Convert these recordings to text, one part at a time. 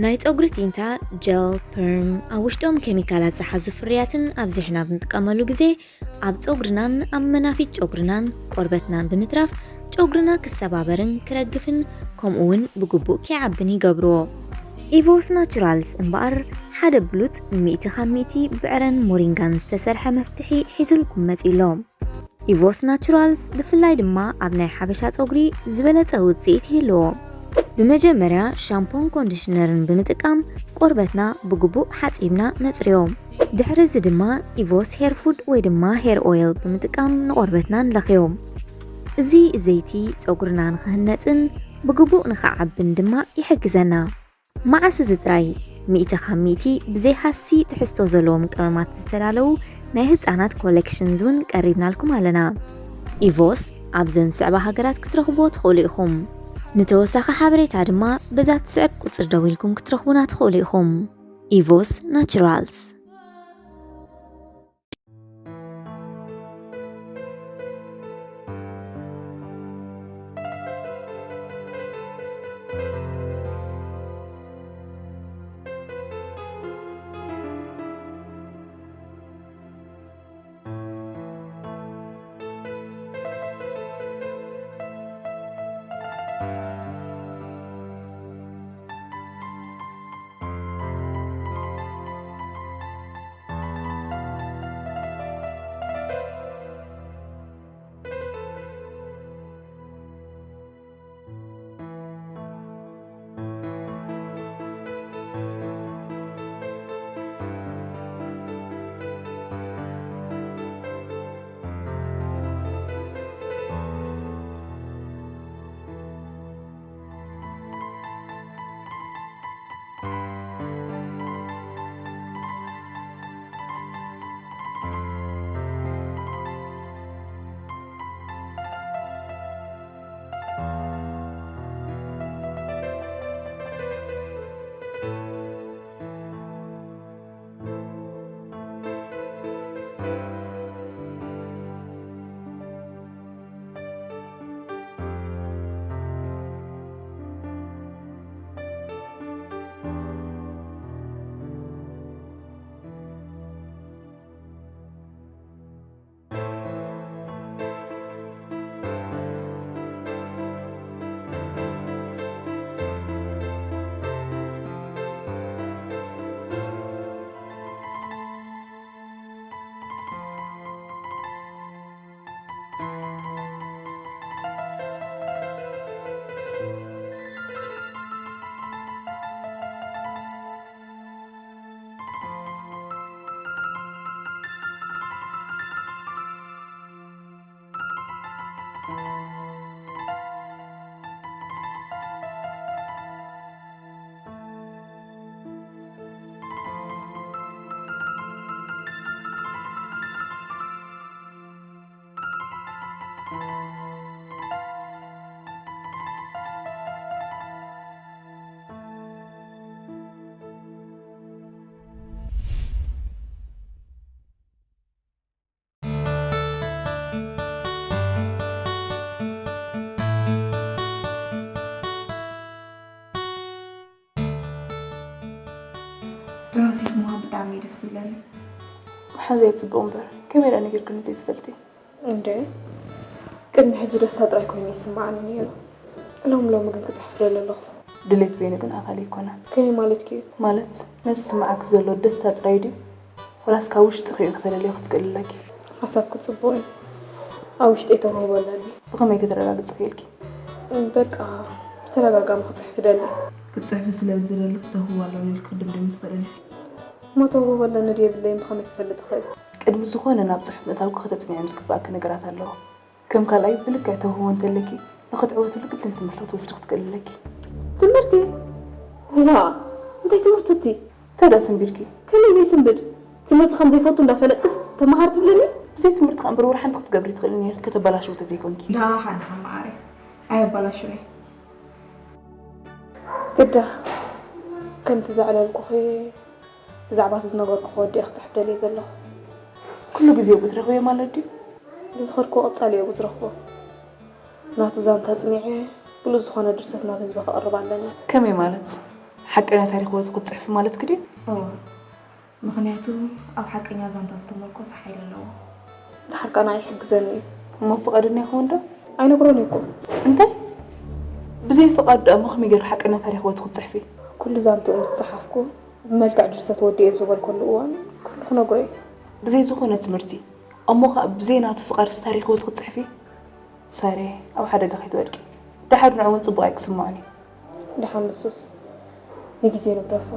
ናይ ጸጉሪ ቲንታ፣ ጀል፣ ፐርም፣ ኣብ ውሽጦም ኬሚካላት ዝሓዙ ፍርያትን ኣብዚሕና ብንጥቀመሉ ግዜ ኣብ ጸጉርናን ኣብ መናፊት ጨጉርናን ቆርበትናን ብምትራፍ ጨጉርና ክሰባበርን ክረግፍን ከምኡ እውን ብግቡእ ከይዓብን ይገብርዎ። ኢቮስ ናቹራልስ እምበኣር ሓደ ብሉጽ ሚእቲ ካብ ሚእቲ ብዕረን ሞሪንጋን ዝተሰርሐ መፍትሒ ሒዙልኩም መጺኡ ኣሎ። ኢቮስ ናቹራልስ ብፍላይ ድማ ኣብ ናይ ሓበሻ ጸጉሪ ዝበለጸ ውጽኢት ይህልዎ። ብመጀመርያ ሻምፖን ኮንዲሽነርን ብምጥቃም ቆርበትና ብግቡእ ሓጺብና ነጽርዮ። ድሕሪ እዚ ድማ ኢቮስ ሄር ፉድ ወይ ድማ ሄር ኦይል ብምጥቃም ንቆርበትና ንለኽዮ። እዚ ዘይቲ ጸጉርና ንኽህነጽን ብግቡእ ንኽዓብን ድማ ይሕግዘና። መዓስ እዚ ጥራይ፣ ሚእቲ ካብ ሚእቲ ብዘይ ሃሲ ትሕዝቶ ዘለዎም ቀመማት ዝተዳለዉ ናይ ህጻናት ኮሌክሽንስ እውን ቀሪብናልኩም ኣለና። ኢቮስ ኣብዘን ዝስዕባ ሃገራት ክትረኽብዎ ትኽእሉ ኢኹም። ንተወሳኺ ሓበሬታ ድማ በዛ ትስዕብ ቁጽሪ ደዊልኩም ክትረኽቡና ትኽእሉ ኢኹም። ኢቮስ ናቹራልስ። ደራሲት ምዃን ብጣዕሚ እዩ ደስ ዝብለኒ። ሓዘይ ጽቡቕ እምበር፣ ከመይ ደኣ ነጊርክኒ ዘይትፈልጢ? እንዴ፣ ቅድሚ ሕጂ ደስታ ጥራይ ኮይኑ ይስምዓኒ ነይሩ። ሎም ሎሚ ግን ክጽሕፍ ደሊ ኣለኹ። ድሌት በይኑ ግን ኣካል ኣይኮነን። ከመይ ማለትኪ እዩ? ማለት፣ ነዚ ዝስምዓኪ ዘሎ ደስታ ጥራይ ድዩ? ወላስ ካብ ውሽጥኺ እዩ ክተለልዮ ክትክእሊ ኣለኪ? ሓሳብኪ ጽቡቕ እዩ። ኣብ ውሽጠይ ተውህቦ ኣለኒ። ብኸመይ ከተረጋግጺ ክኢልኪ? በቃ፣ ብተደጋጋሚ ክጽሕፍ እደሊ። ክትጽሕፊ ስለ ዝደለኺ ተውህቦ ኣለኒ ኢልኪ ክትድምድሚ ትኽእሊ ኢኺ። እሞ ተውህቦ ኣለኒ ድዩ የብለይን ብኸመይ ክፈልጥ እኽእል? ቅድሚ ዝኾነ ናብ ጽሑፍ ምእታውኪ ከተጽንዕዮም ዝግብኣኪ ነገራት ኣለዉ። ከም ካልኣይ፣ ብልክዕ ተውህቦ እንተለኪ፣ ንኽትዕወትሉ ግድን ትምህርቲ ክትወስዲ ክትክእሊ ኣለኪ። ትምህርቲ? ዋእ፣ እንታይ ትምህርቲ እቲ? እንታይ ደኣ ስንቢድኪ? ከመይ ዘይስንብድ? ትምህርቲ ከም ዘይፈቱ እንዳፈለጥክስ ተመሃር ትብለኒ? ብዘይ ትምህርቲ ከኣ እምበር ወላ ሓንቲ ክትገብሪ ትኽእሊ ኔርኪ ከተበላሽዊ ተዘይኮንኪ። ደሓን ደሓን መዓረይ፣ ኣየበላሹን እየ። ግዳ፣ ከምቲ ዘዕለልኩኺ፣ ብዛዕባ እቲ ዝነገርኩኺ ወዲ እየ ክጽሕፍ ደልየ ዘለኹ። ኩሉ ግዜ ብኡ ትረኽብዮ ማለት ድዩ? ብዝኸድኩዎ ቀጻሊ እየ ብኡ ዝረኽቦ። ናቱ ዛንታ ኣጽኒዐ፣ ብሉጽ ዝኾነ ድርሰት ናብ ህዝቢ ከቕርብ ኣለኒ። ከመይ ማለት? ሓቀኛ ታሪኽ ህይወቱ ክትጽሕፊ ማለትኪ ድዩ? እወ፣ ምኽንያቱ ኣብ ሓቀኛ ዛንታ ዝተመርኮሰ ሓይሊ ኣለዎ። ድሓር ከኣ ንዓይ ይሕግዘኒ እዩ። እሞ ፍቓደኛ ይኸውን ዶ? ኣይነግሮን እየ እኮ። እንታይ? ብዘይ ፍቓድ ደኣ እሞ ከመይ ገይሩ ሓቀኛ ታሪኽ ህይወቱ ክትጽሕፊ? ኩሉ ዛንትኡ ምስ ጸሓፍኩ፣ ብመልክዕ ድርሰት ወዲኤ ኣብ ዝበልኩሉ እዋን ኩሉ ክነግሮ እዩ። ብዘይ ዝኾነ ትምህርቲ፣ እሞ ኸኣ ብዘይ ናቱ ፍቓድስ ታሪኽ ህይወቱ ክትጽሕፊ? ሳሬ፣ ኣብ ሓደጋ ከይትወድቂ። ደሓር ንዕኡ እውን ጽቡቕ ኣይክስምዖን እዩ። ደሓን ንሱስ ንግዜ ንግደፎ።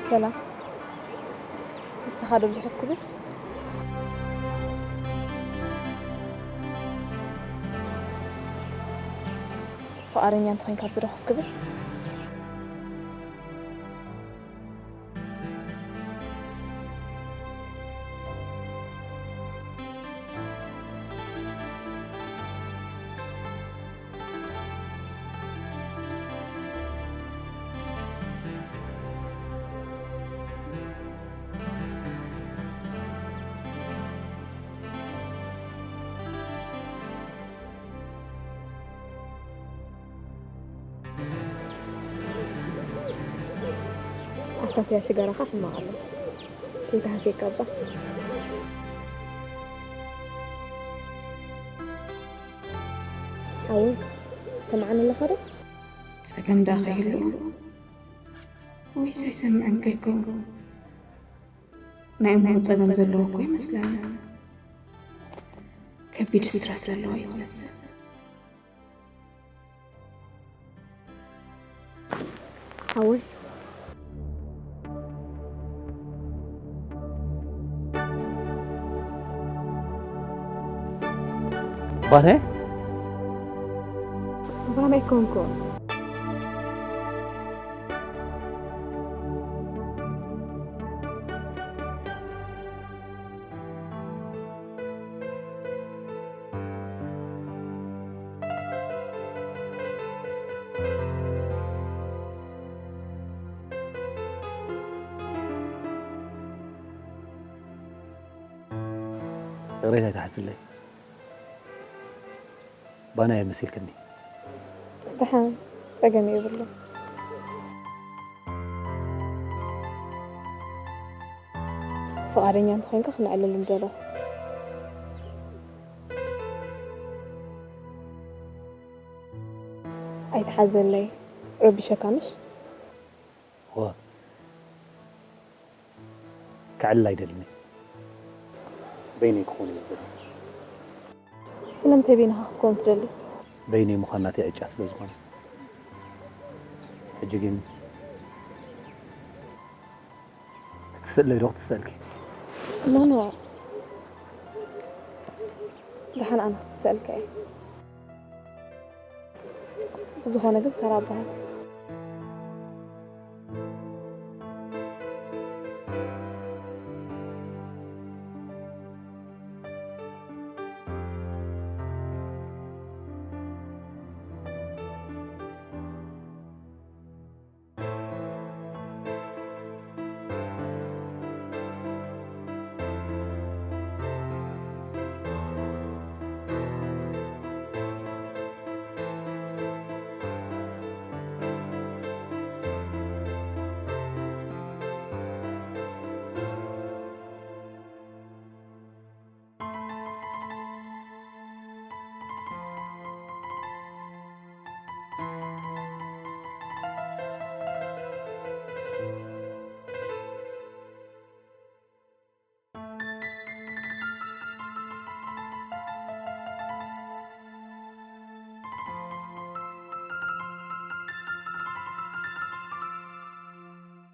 ሰላም፣ ምሳኻ ዶ ብዙሕ ክብል? ፍቓደኛ እንተኾይንካ ኣብዚ ዶ ኮፍ ክብል? ኣሳትያ ሽጋራኻ ሕማቕ ኣሎ። ከይትሃስየካ እባ። ሓወይ፣ ትሰምዓኒ ኣለኻ ዶ? ጸገም ደኣ ከይህሉ ወይስ ኣይሰምዕን ከይከውን? ናይ እሞ ጸገም ዘለዎ እኮ ይመስለኒ። ከቢድ ስትረስ ዘለዎ እዩ ዝመስል። ሓወይ። ባነ? ባነ ኣይኮንኩን። ይቕሬታ ኣይትሓዝለይ። ባና እየ መሲልክኒ። ደሓን፣ ጸገም የብሉን። ፍቓደኛ እንተኾይንካ ክነዕልል ምደለኹ። ኣይትሓዘለይ፣ ረቢሸካ ምሽ? እወ፣ ከዕልል ኣይደልን እየ። በይነይ ክኾን እየ ዝደሊ። ስለምንታይ በይንኻ ክትከውን ትደሊ? በይነይ ምዃን ናተይ ዕጫ ስለ ዝኾነ። ሕጂ ግን ክትስእለይ ዶ ክትስእልኪ? ኖ፣ ኖ። ደሓን ኣነ ክትስእልካ እየ። ብዝኾነ ግን ሳራ እበሃል።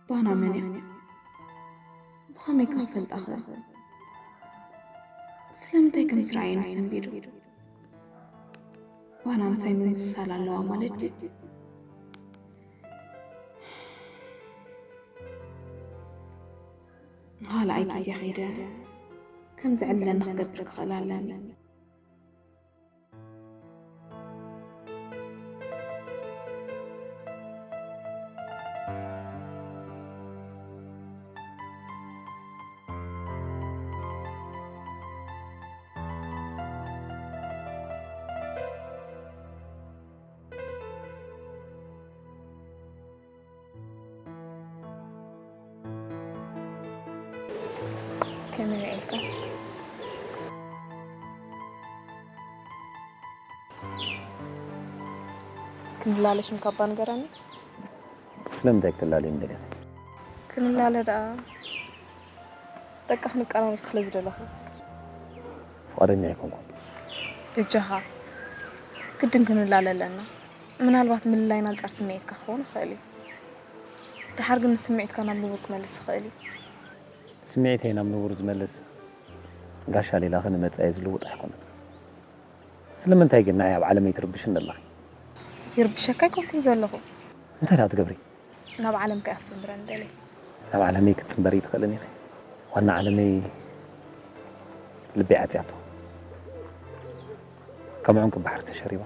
ባና መን እያ? ብኸመይ ከ ክፈልጣ ክእል? ስለምንታይ ከም ዝረኣየኒ ሰንቢዱ? ባና ምሳይ ምምስሳል ኣለዋ ማለት ድዩ? ንኻልኣይ ግዜ ከይደ ከም ዘዕልለኒ ክገብር ክኽእል ኣለኒ። ከመይ ውዒልካ? ክንላለ ሽም ካባ ንገረኒ። ስለምንታይ ክትላልይ እንደገና? ክንላለ ደኣ በቃ ክንቀራረብ ስለ ዝደለኹ። ፍቓደኛ ኣይኮንኩን። በጃኻ ግድን ክንላለ ኣለና። ምናልባት ምልላይና ኣንጻር ስምዒትካ ክኸውን ይኽእል እዩ። ደሓር ግን ንስምዒትካ ናብ ንቡር ክመልስ ይኽእል እዩ። ስምዒተይ ናብ ንቡር ዝመልስ ጋሻ ሌላኺ ንመጻኢ ዝልውጥ ኣይኮነን። ስለምንታይ ግን ንዓይ ኣብ ዓለመይ ትርብሽኒ ኣለኺ? ይርብሸካ ኣይኮንኩን ዘለኹ። እንታይ ደኣ ትገብሪ? ናብ ዓለምካ እየ ክትጽንብረኒ ደልየ። ናብ ዓለመይ ክትጽንበሪ ኣይትኽእልን ኢኺ። ዋና ዓለመይ ልበይ ዓጽያቶ። ከም ዑንቂ ባሕሪ ተሸሪባ።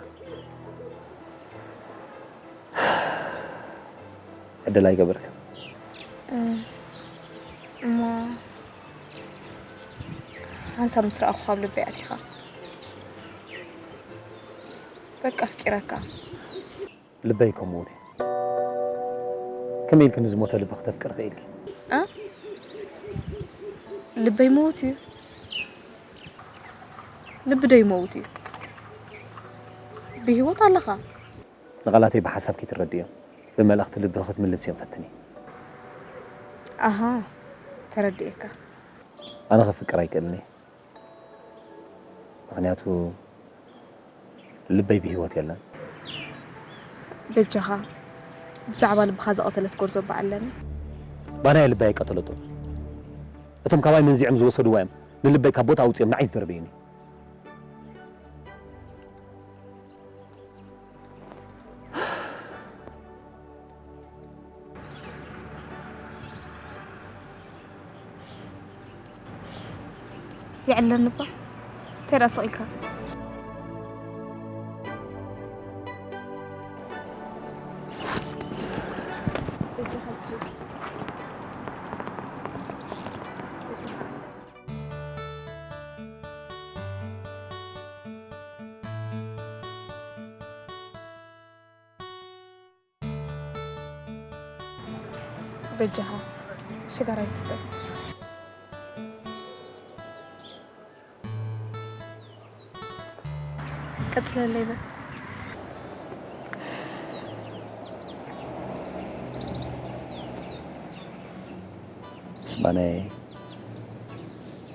ዕድል ኣይገበርክን። እም፣ እሞ ሓንሳብ ምስ ረኣኹ ካብ ልበይ ኣቲኻ። በቃ ኣፍቂረካ። ልበይ ከም ሞት እዩ። ከመይ ኢልኪ ንዝሞተ ልቢ ክተፍቅሪ ክኢልኪ? እ? ልበይ ምዉት እዩ። ልቢ ዶ ይመውት እዩ? ብህይወት ኣለኻ? ንቓላተይ ብሓሳብ ከይትረድእዮም፣ ብመልእኽቲ ልቢ ክትምልስዮም ፈትኒ። ኣሃ፣ ተረዲኤካ። ኣነ ክፍቅር ኣይክእልን እየ። ምኽንያቱ ልበይ ብህይወት የለን። በጃኻ፣ ብዛዕባ ልብኻ ዝቐተለት ጎርዞ እባ ኣለኒ። ባናየ ልበይ ኣይቀተለቶን። እቶም ካባይ መንዚዖም ዝወሰድዋ እዮም ንልበይ ካብ ቦታ ኣውጺኦም ንዓይ ዝደርበዩኒ። የዕለኒ እባ። እንታይ ደኣ ስቕ ኢልካ? በጃኻ ሽጋራ ኣይትስተ። ቀጽለለይ በል። ስማነ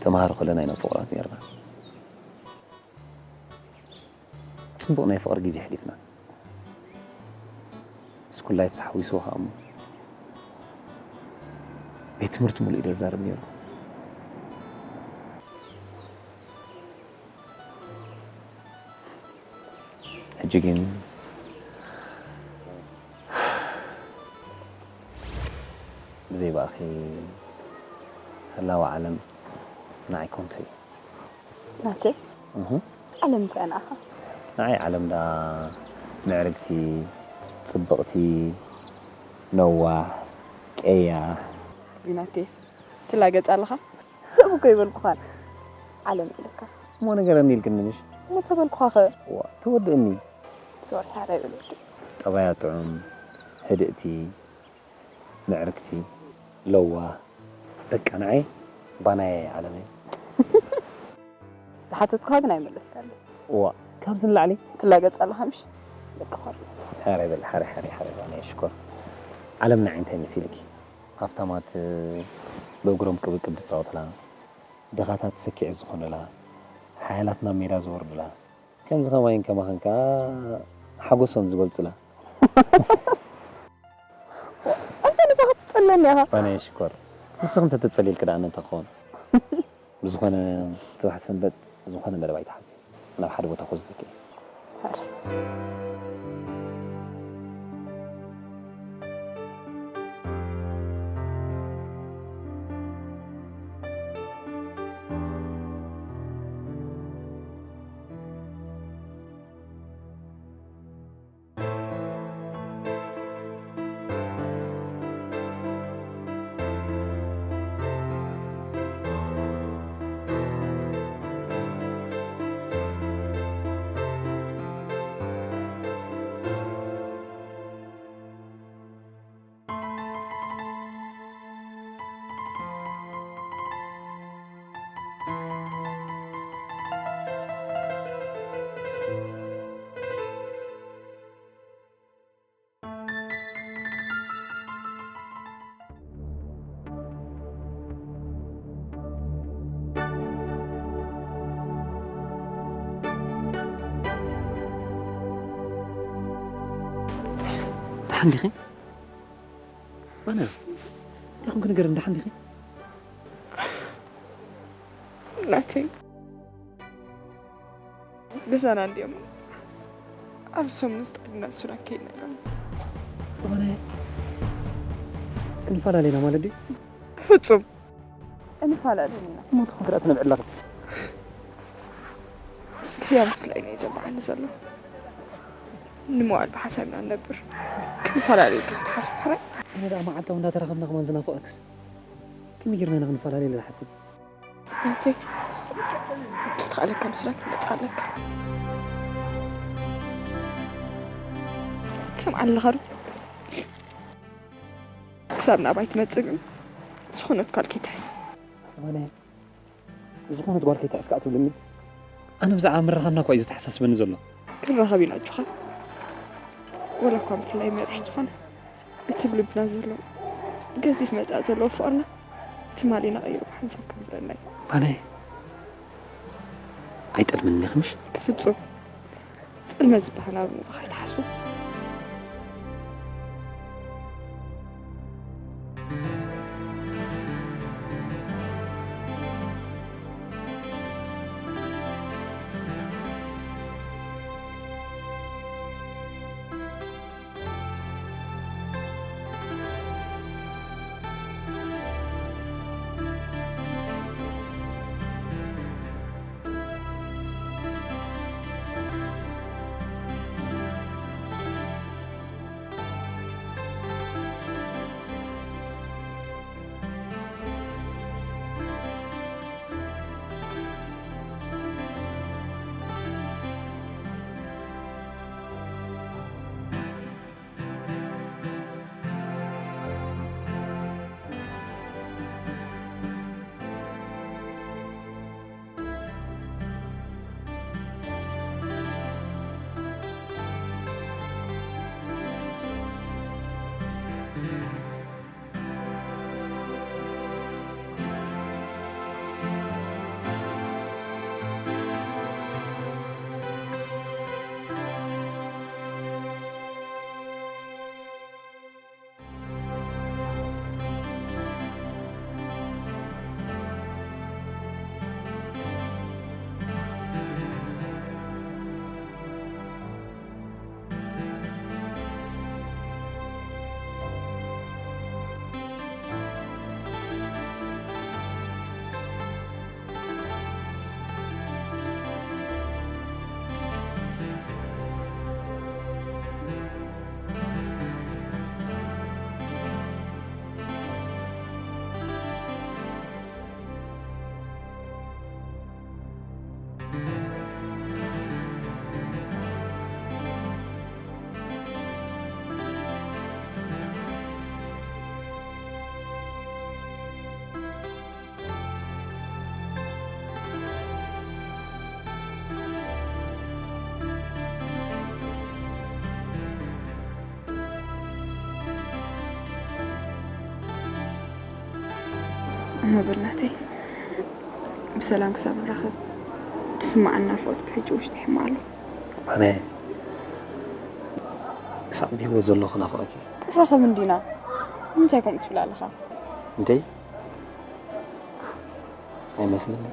ተማሃሮ ከለና ኢና ፍቑራት ነርና። ጽቡቕ ናይ ፍቕሪ ግዜ ኣሕሊፍና። ስኩል ላይፍ ተሓዊስዎ ከኣ እሞ ቤት ትምህርቲ ሙሉእ እዩ ዘዛርብ ነይሩ። ሕጂ ግን ብዘይ ብኣኺ ህላወ ዓለም ንዓይ ኮንቶ እዩ። ናተይ? እህ። ዓለም እንታይ ንዓኻ? ንዓይ ዓለም ደኣ ምዕርግቲ፣ ጽብቕቲ፣ ነዋሕ፣ ቀያሕ። ቢናቴስ፣ ትላገጽ ኣለኻ? ሰብ እኮ ይበልኩኻን። ዓለም ኢለካ። እሞ ንገረኒ ኢልክኒ ምሽ? እሞ ተበልኩኻኸ? ዋ፣ ተወድእኒ። ሶሪ፣ ሓራይ በል ወዲ። ጠባያ ጥዑም፣ ህድእቲ፣ ምዕርግቲ፣ ለዋህ፣ በቃ ንዓይ ባናየ ዓለመይ። ዝሓተትኩኻ ግን ኣይመለስካለይ። እዋ፣ ካብዚ ንላዕሊ? ትላገጽ ኣለኻ ምሽ? በቃ ኾር። ሓራይ በል፣ ሓራይ፣ ሓራይ፣ ሓራይ፣ ባናየ ሽኮር። ዓለም ንዓይ እንታይ መሲልኪ? ሃፍታማት ብእግሮም ቅብቅብ ዝጻወቱላ፣ ድኻታት ሰኪዕ ዝኾኑላ፣ ሓያላት ናብ ሜዳ ዝወርዱላ፣ ከምዚ ከማይን ከማኽን ከኣ ሓጎሶም ዝገልጹላ። ኣንተ ንስኻ ትጸልእ ባናይ ሽኮር፣ ንስኺ እንተተጸሊልኪ ደኣ ነንተ ክኸውን። ብዝኾነ፣ ጽባሕ ሰንበት ዝኾነ መደብ ኣይትሓዚ። ናብ ሓደ ቦታ ኮዝተኪ። ደሓን ዲኺ? ማነ? ይኹን ክንገር፣ ደሓን ዲኺ? ናተይ፣ ገዛና እንዲኦም ኣብ ሰሙን ዝጠቅምና ሱራ ከይድና። ዝኾነ ክንፈላለ ኢና ማለት ድዩ? ፍጹም እንፈላለ ኢና። ሞት ኮንትራት ነብዕላ። እግዚኣብሔር ብፍላይ እዩ ዘባዓኒ ዘሎ። ንመዋል ብሓሳብ ኢና ንነብር። ክንፈላለ ኢልካ ክትሓስብ ሕራይ። ኣነ ደኣ መዓልታዊ እንዳተራኸብና ከማን ዝናፍቐክስ። ከመይ ጌርና ኢና ክንፈላለ ኢለ ዝሓስብ? ናተይ፣ ብዝተኻእለካ ምስላ ክትመጽእ ኣለካ። ትሰምዓኒ ኣለኻ ዶ? ክሳብ ናባይ ትመጽእ ግን ዝኾነት ጓል ከይትሕዝ። ዝኾነ ዝኾነት ጓል ከይትሕዝ ከኣ ትብልኒ? ኣነ ብዛዕባ ምርኻብና እኳ እዩ ዘተሓሳስበኒ ዘሎ። ክንራኸብ ኢና ኣጆኻ። ወላ እኳ ብፍላይ መሪር ዝኾነ፣ እቲ ብልብና ዘሎ ገዚፍ መጻኢ ዘለዎ ፍቕርና ትማሊ ኢና ቀይሩ ሓንሳብ ከንብረና እዩ። ኣነ ኣይጠልምኒ ኢኺ ምሽ? ብፍጹም። ጥልመት ዝበሃል ኣብ ከይትሓስቡ። እሞ በል ናተይ፣ ብሰላም ክሳብ ንራኸብ ዝስምዓኒ ናፍቖት ብሕጂ ውሽጢ ይሕማቕ ኣሎ። ኣነ ክሳብ ብህይወት ዘለኹ ናፍቐኪ። ክንራኸብ እንዲና። እንታይ ከምኡ ትብል ኣለኻ? እንተይ ኣይመስለኒ።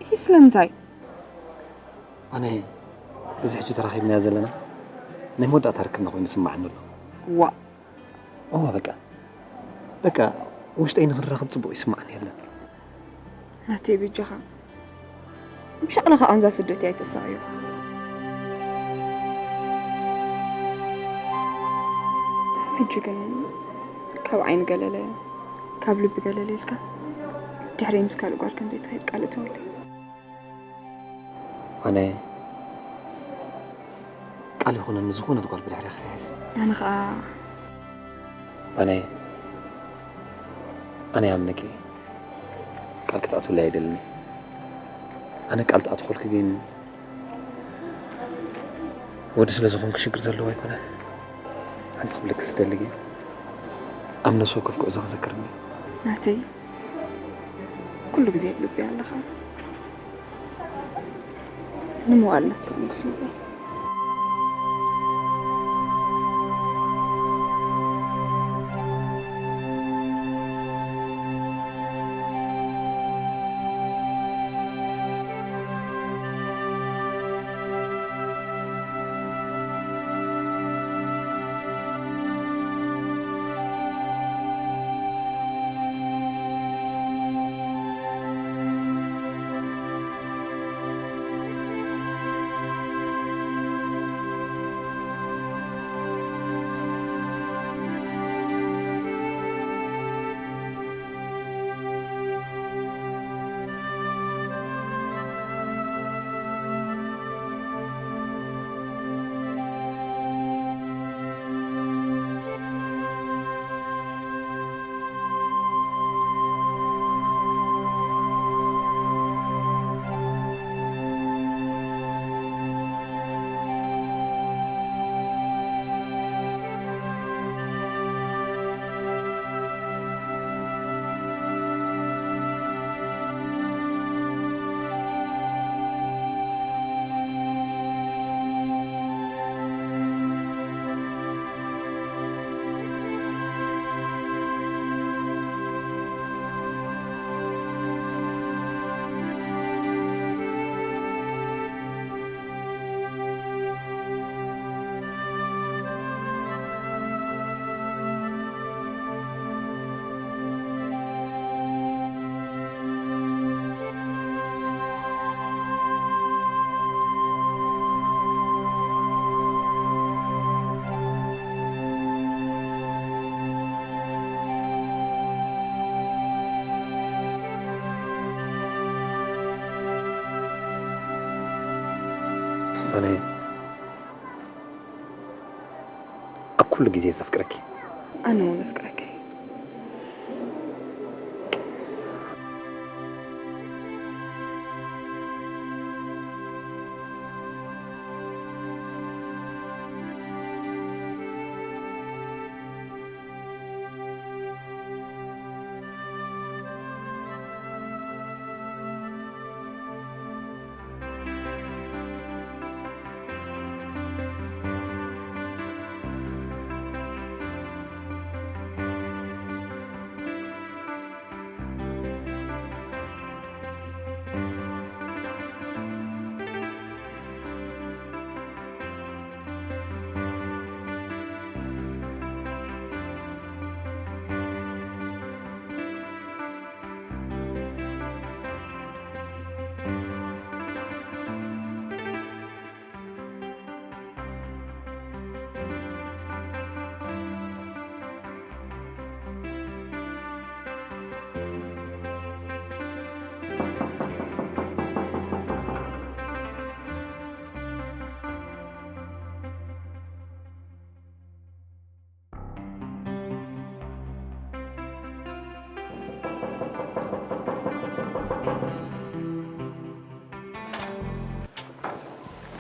ይህ ስለምንታይ? ኣነ እዚ ሕጂ ተራኺብናያ ዘለና ናይ መወዳእታ ርክብና ኮይኑ ይስማዓኒ ኣሎ። ዋ እዋ በቃ በቃ ውሽጠይ ንኽንራኸብ ጽቡቕ ይስማዓኒ የለን። ናተይ ብጃኻ ብሻዕላ ከኣ ኣንዛ ስደት ኣይተሳቅዮ። ሕጂ ግን ካብ ዓይኒ ገለለ ካብ ልቢ ገለለ ኢልካ ድሕረይ ምስ ካልእ ጓል ከም ዘይትኸይድ ቃል እተወለይ። ኣነ ቃል ይኹነኒ ዝኾነት ጓል ብድሕሪ ክትሕዝ ኣነ ከዓ ኣነ ኣነ ኣምነኪ ቃል ክትኣትውለይ ኣይደልን። ኣነ ቃል ትኣትኹልኪ ግን ወዲ ስለ ዝኾንኩ ሽግር ዘለዎ ኣይኮነን። ሓንቲ ክብለኪ ዝደሊ ግን ኣብ ነፍሲ ወከፍ ጉዕዞ ክዘክርኒ። ናተይ ኩሉ ግዜ ኣብ ልቢ ኣለኻ። ንመዋል ናትካ ንጉስ ንበል። ኣነ ኣብ ኩሉ ግዜ ዘፍቅረኪ። ኣነ እውን ኣፍቅረኪ።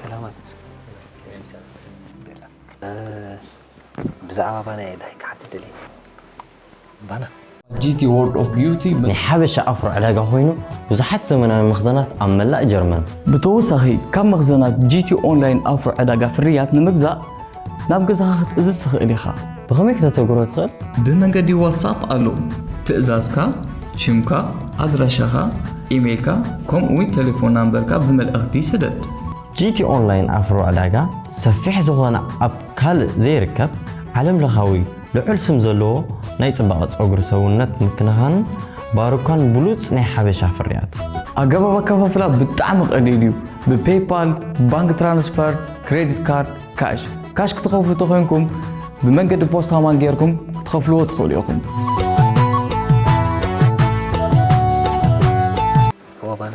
ሰላማት። ብዛዕባ ባና እየ ዳይ ክሓትት ደልየ። ባና ጂቲ ወርልድ ኦፍ ቢዩቲ ናይ ሓበሻ ኣፍሮ ዕዳጋ ኮይኑ ብዙሓት ዘመናዊ መኽዘናት ኣብ መላእ ጀርመን። ብተወሳኺ ካብ መኽዘናት ጂቲ ኦንላይን ኣፍሮ ዕዳጋ ፍርያት ንምግዛእ ናብ ገዛኻ ክትእዝዝ ትኽእል ኢኻ። ብኸመይ ክተተግብሮ ትኽእል? ብመንገዲ ዋትሳፕ ኣሎ። ትእዛዝካ፣ ሽምካ፣ ኣድራሻኻ፣ ኢሜይልካ፣ ከምኡ እውን ቴሌፎን ናምበርካ ብመልእኽቲ ስደድ። ጂ ቲ ኦንላይን ኣፍሮ ዕዳጋ ሰፊሕ ዝኾነ ኣብ ካልእ ዘይርከብ ዓለም ለኻዊ ልዑል ስም ዘለዎ ናይ ጽባቐ ጸጉሪ ሰውነት ምክንኻንን ባሩካን ብሉጽ ናይ ሓበሻ ፍርያት። ኣገባብ ኣከፋፍላ ብጣዕሚ ቀሊል እዩ። ብፔይፓል፣ ባንክ ትራንስፈር፣ ክሬዲት ካርድ፣ ካሽ። ካሽ ክትኸፍሉ ተኾይንኩም ብመንገዲ ፖስታ ማን ጌርኩም ክትኸፍልዎ ትኽእሉ ኢኹም። ወባና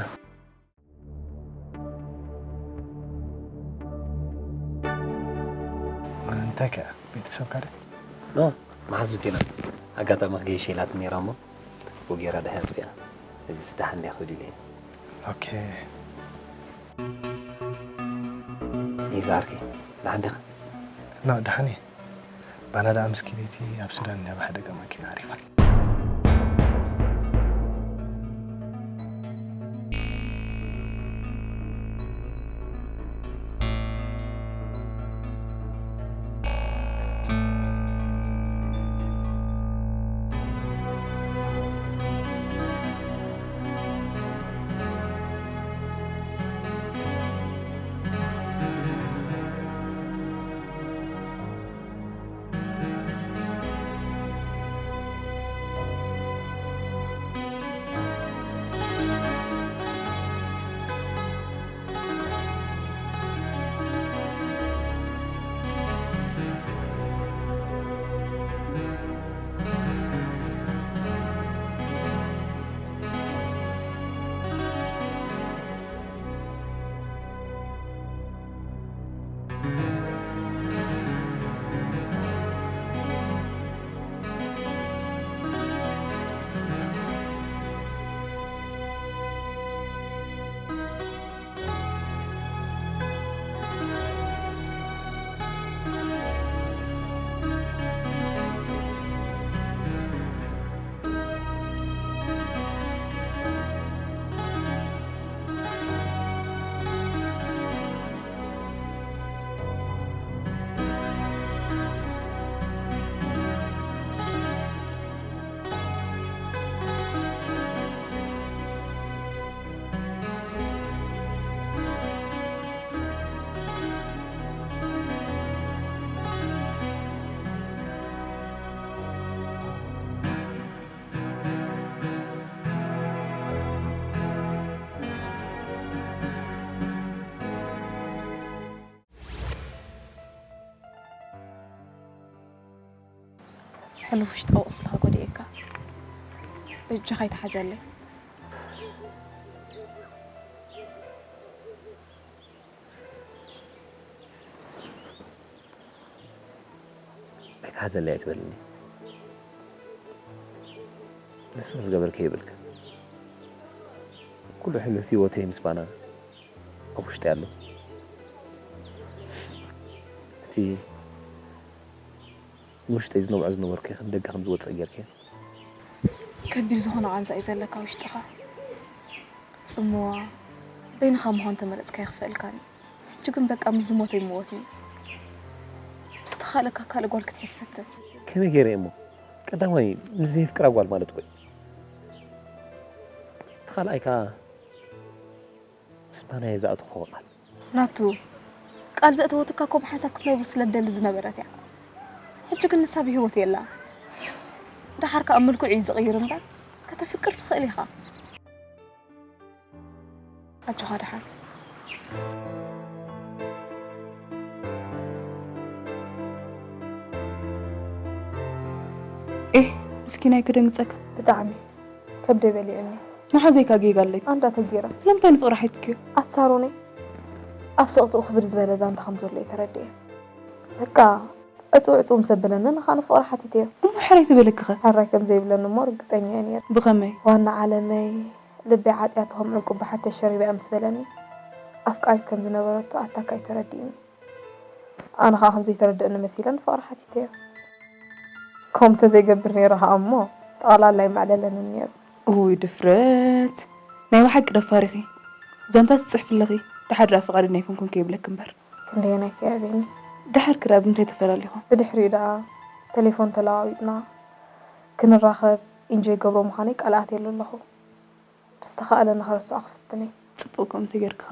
እንታይ ከ ቤተሰብ ካደ ኖ መሓዙት ኢና። ኣጋጣሚ ክገይሽ ኢላት ነይራ እሞ ብጌራ ድሕር እያ። እዚ ስዳሓ እንዲያ ክብል ኢለ ኦኬ ይዛርኪ ዳሓን ዲኻ? ኖ ደሓን እየ። ባና ደኣ ምስኪነይቲ ኣብ ሱዳን እኒኣ ብሓደጋ ማኪና ዓሪፋ። ሕሉፍ ውሽጣዊ ቁስልኻ ጎዲኤካ። በጃኻ ኣይትሓዘለይ። ኣይትሓዘለይ ኣይትበልኒ። ንስኺ ዝገበርክዮ የብልክን። ኩሉ ሕሉፍ ህይወተይ ምስ ባና ኣብ ውሽጢ ኣሎ። እቲ ንውሽጠይ ዝነብዖ ዝነበርኩ ከም ደገ ከም ዝወፅእ ጌርክዮ። ከቢድ ዝኾነ ቃንዛ እዩ ዘለካ ውሽጥኻ። ጽምዋ በይንኻ ምዃን ተመረጽካ ይኽፈእልካን እዩ። ሕጂ ግን በቃ ምስ ዝሞተ ይመወትኒ። ምስ ተኻእለካ ካልእ ጓል ክትሕዝ ፈትን። ከመይ ገይረ እሞ ቀዳማይ ምስ ዘየፍቅራ ጓል ማለት እኮ እዩ። እቲ ካልኣይ ከኣ ምስ ባናየ ዝኣተኹዎ ቃል። ናቱ ቃል ዘእተወትካ እኮ ብሓንሳብ ክትነብሩ ስለ ትደሊ ዝነበረት እያ። ሕጂ ግን ንሳ ብህይወት የላን። ደሓር ከኣ መልክዑ እዩ ዝቕይር እምበር ከተፍቅር ትኽእል ኢኻ። ኣጆኻ ደሓን። ኤህ ምስኪናይ ክደንግጸካ። ብጣዕሚ ከብደይ በሊዑኒ። መሓዘይካ ጌጋ ኣለኪ። ኣንዳ ተጌራ። ስለምንታይ ንፍቕሪ ሓቲትክዮ? ኣትሳሮነይ ኣብ ስቕትኡ ክብድ ዝበለ ዛንታ ከም ዘሎ እየ ተረዲኤ። በቃ ዕጹው ዕጹው ምስ ኣበለኒ ንኻ ንፍቕሪ ሓቲተዮ። እሞ ሕራይ ተበለኪኸ? ሕራይ ከም ዘይብለኒ እሞ ርግጸኛ እየ ነይረ። ብኸመይ? ዋና ዓለመይ ልበይ ዓጽያቶ ከም ዕንቁ ባሕሪ ተሸሪባ እያ ምስ በለኒ ኣፍቃሪት ከም ዝነበረቶ ኣታካ እዩ ተረዲኡኒ። ኣነ ኸኣ ከም ዘይተረደእኒ መሲለ ንፍቕሪ ሓቲተዮ። ከምኡ ተዘይገብር ነይረ ኸኣ እሞ ጠቕላላ ኣይምዕለለንን ነይሩ። እውይ ድፍረት! ናይ ብሓቂ ደፋር ኢኺ። ዛንታ ትጽሕፊ ኣለኺ፣ ደሓር ደኣ ፍቓደኛ ኣይኮንኩን ከይብለኪ እምበር። ክንደየናይ ከ የዕብየኒ? ደሓር ከ ደኣ ብምንታይ ተፈላሊኹም? ብድሕሪኡ ደኣ ቴሌፎን ተለዋዊጥና ክንራኸብ ኢንጆይ ገብሮ ምዃነይ ቃል ኣትየሉ ኣለኹ። ብዝተኻእለ ንኸረስዖ ክፍትን እየ። ጽቡቕ ከምቲ ጌርካ።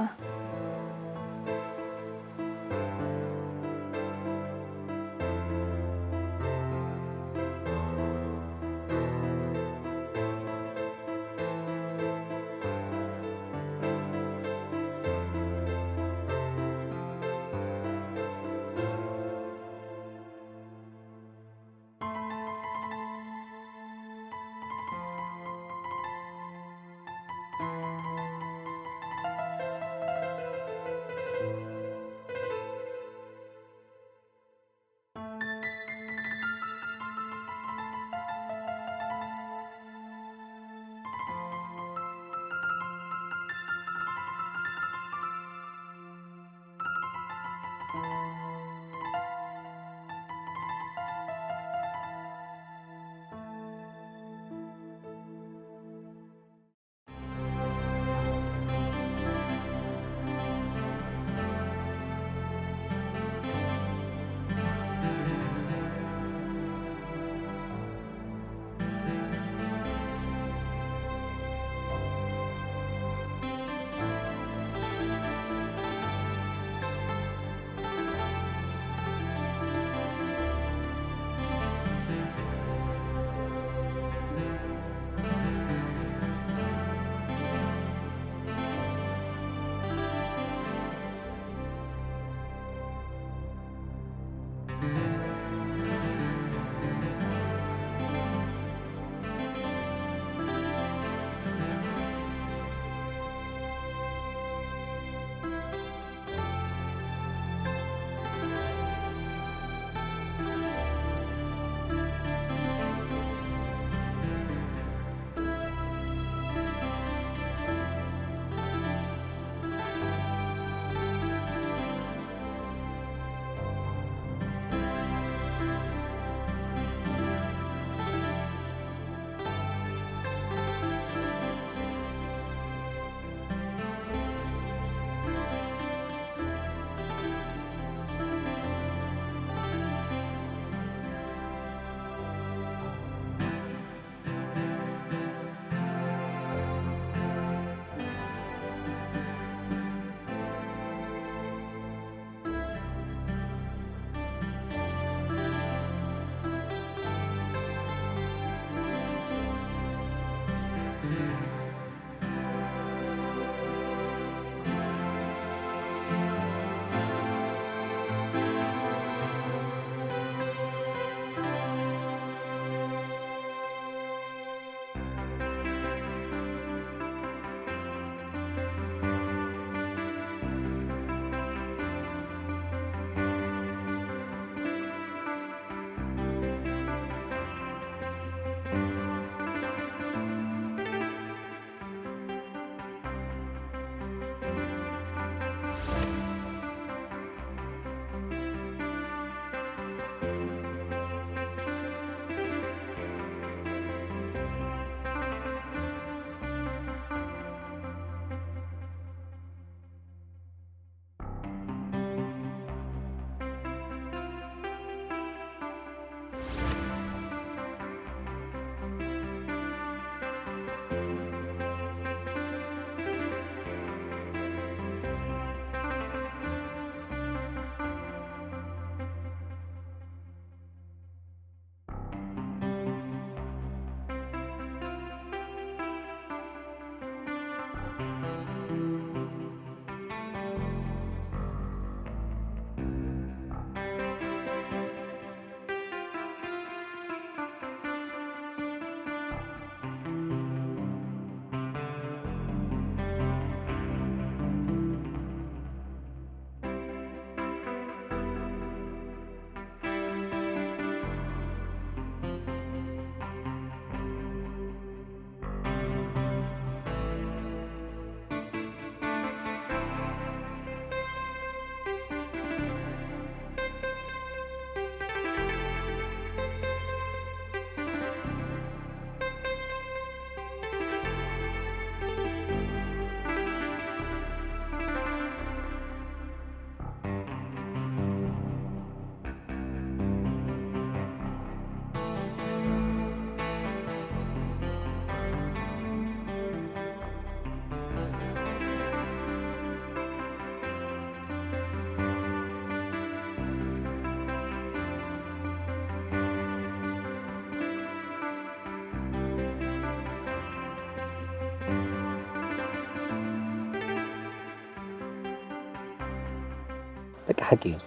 በቃ ሓቂ እዩ።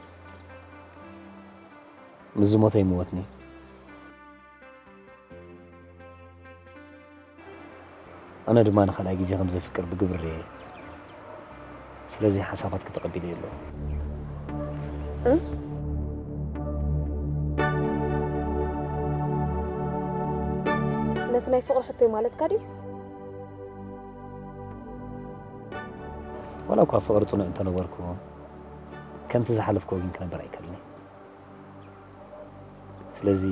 ምስ ዝሞተ ይምወትኒ። ኣነ ድማ ንኻልኣይ ግዜ ከም ዘፍቅር ብግብሪ እየ። ስለዚ ሓሳባትኪ ተቐቢለ ኣለኹ። እ? ነቲ ናይ ፍቕሪ ሕቶይ ማለትካ ድዩ? ዋላ እኳ ፍቕሪ ጽኑዕ እንተነበርኩ፣ ከምቲ ዝሓለፍክዎ ግን ክነብር ኣይክእልን እየ። ስለዚ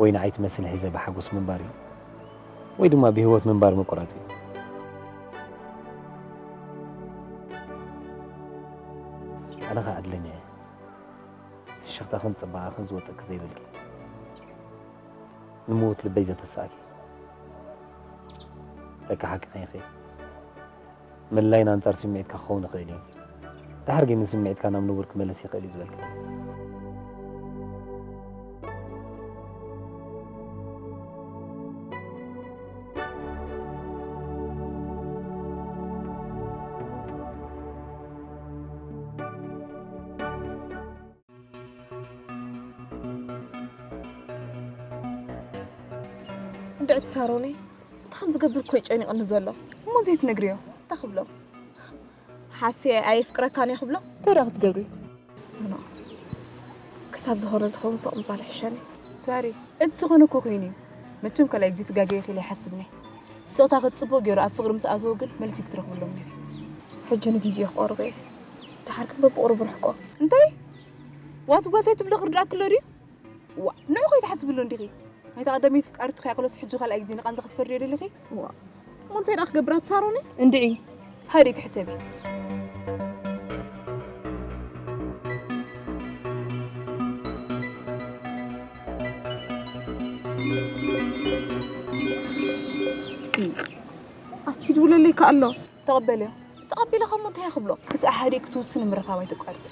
ወይ ንዓይ ትመስል ሒዘ ብሓጎስ ምንባር እዩ፣ ወይ ድማ ብህይወት ምንባር ምቁራጽ እዩ። ኣነ ኸኣ ዕድለኛ እየ። ፍሽኽታኽን ጽባቐኽን ዝወጸኪ ዘይብልኪ፣ ንምዉት ልበይ ዘተሳእኪ። ደቂ ሓቂ ከይኺ። ምልላይና ኣንጻር ስምዒትካ ክኸውን ይኽእል እዩ። ድሓር ግን ንስምዒትካ ናብ ንቡር ክመልስ ይኽእል እዩ ዝበልካ። እንድዕቲ ሳሮነይ፣ እንታይ ከም ዝገብር እኮ እዩ ጨኒቕኒ ዘሎ። እሞ ዘይትነግርዮ? እንታይ ክብሎ? ሓስየ ኣየፍቅረካን እየ ክብሎ? እንታይ ደኣ ክትገብሪ? ኖ። ክሳብ ዝኾነ ዝኸውን ስቕ ምባል ይሕሸኒ። ሳሪ፣ እቲ ዝኾነ እኮ ኮይኑ እዩ። መቸም ካልኣይ ግዜ ትጋገ ኢኺ ኢለ ይሓስብኒ። ስቕታ ክትጽቦ ገይሩ ኣብ ፍቕሪ ምስ ኣተወ ግን መልሲ ክትረኽብሎም ነይሩ። ሕጂ ንግዜኡ ክቐርቦ እየ። ደሓር ግን በብቑሩብ ርሕቆ። እንታይ? ዋት ጓልታይ ትብሎ ክርድኣኪ ኣሎ ድዩ? ዋ፣ ንዑ ከይትሓስብሉ እንዲኺ። ናይታ ቀዳመይቲ ፍቃሪቱ ከይኣኽለሱ ሕጂ ካልኣይ ግዜ ንቓንዛ ክትፈርድዮ ደሊኺ? ዋ፣ እሞ እንታይ ደኣ ክገብራ ትሳሮኒ? እንድዒ። ሃዲግ ሕሰቢ። ኣቲ ድውለለይ ከኣ ኣሎ። ተቐበልዮ። ተቐቢለ ከሞ እንታይ ክብሎ? ክሳዕ ሃዲግ ክትውስኒ ምርኻብ ኣይተቋርጽ።